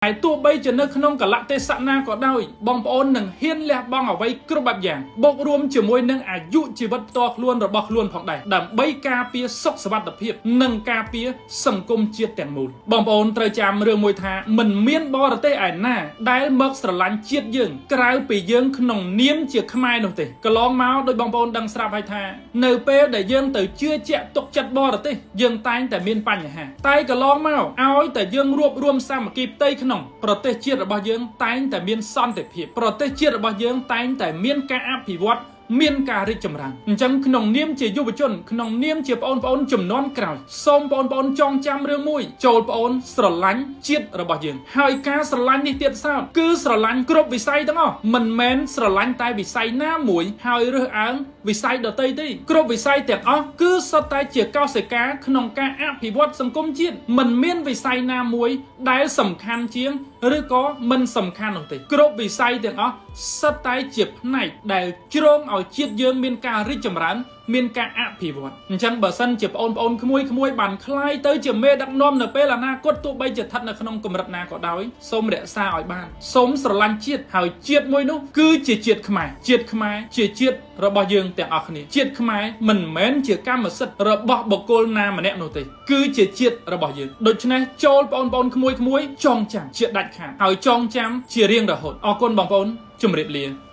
ហើយទោះបីជានៅក្នុងកលៈទេសៈណាក៏ដោយបងប្អូននឹងហ៊ានលះបង់អ្វីគ្រប់បែបយ៉ាងបូករួមជាមួយនឹងអាយុជីវិតផ្ទាល់ខ្លួនរបស់ខ្លួនផងដែរដើម្បីការពារសុខសុវត្ថិភាពនិងការពារសង្គមជាតិទាំងមូលបងប្អូនត្រូវចាំរឿងមួយថាមិនមានបរទេសឯណាដែលមកស្រឡាញ់ជាតិយើងក្រៅពីយើងក្នុងនាមជាខ្មែរនោះទេកន្លងមកដោយបងប្អូនដឹងស្រាប់ហើយថានៅពេលដែលយើងទៅជឿជាក់ទុកចិត្តបរទេសយើងតែងតែមានបញ្ហាតែកន្លងមកឲ្យតែយើងរួបរួមសាមគ្គីផ្ទៃក្នុងប្រទេសជាតិរបស់យើងតែងតែមានសន្តិភាពប្រទេសជាតិរបស់យើងតែងតែមានការអភិវឌ្ឍមានការរីកចម្រើនអញ្ចឹងក្នុងនាមជាយុវជនក្នុងនាមជាប្អូនប្អូនជំនាន់ក្រោយសូមប្អូនប្អូនចងចាំរឿងមួយចូលប្អូនស្រឡាញ់ជាតិរបស់យើងហើយការស្រឡាញ់នេះទៀតសោតគឺស្រឡាញ់គ្រប់វិស័យទាំងអស់មិនមែនស្រឡាញ់តែវិស័យណាមួយហើយរើសអើងវិស័យដទៃទេគ្រប់វិស័យទាំងអស់គឺសុទ្ធតែជាកោសិកាក្នុងការអភិវឌ្ឍសង្គមជាតិមិនមានវិស័យណាមួយដែលសំខាន់ជាងឬក៏មិនសំខាន់នោះទេគ្រប់វិស័យទាំងអស់សុទ្ធតែជាផ្នែកដែលជ្រងឲ្យជាតិយើងមានការរីកចម្រើនមានការអភិវឌ្ឍអញ្ចឹងបើសិនជាប្អូនប្អូនក្មួយក្មួយបានក្លាយទៅជាមេដឹកនាំនៅពេលអនាគតទោះបីជាស្ថិតនៅក្នុងកម្រិតណាក៏ដោយសូមរក្សាឲ្យបានសូមស្រឡាញ់ជាតិហើយជាតិមួយនោះគឺជាជាតិខ្មែរជាតិខ្មែរជាជាតិរបស់យើងទាំងអស់គ្នាជាតិខ្មែរមិនមែនជាកម្មសិទ្ធិរបស់បុគ្គលណាម្នាក់នោះទេគឺជាជាតិរបស់យើងដូច្នេះចូលបងប្អូនក្មួយក្មួយចងចាំជាដាច់ខាតហើយចងចាំជារៀងរហូតអរគុណបងប្អូនជម្រាបលា។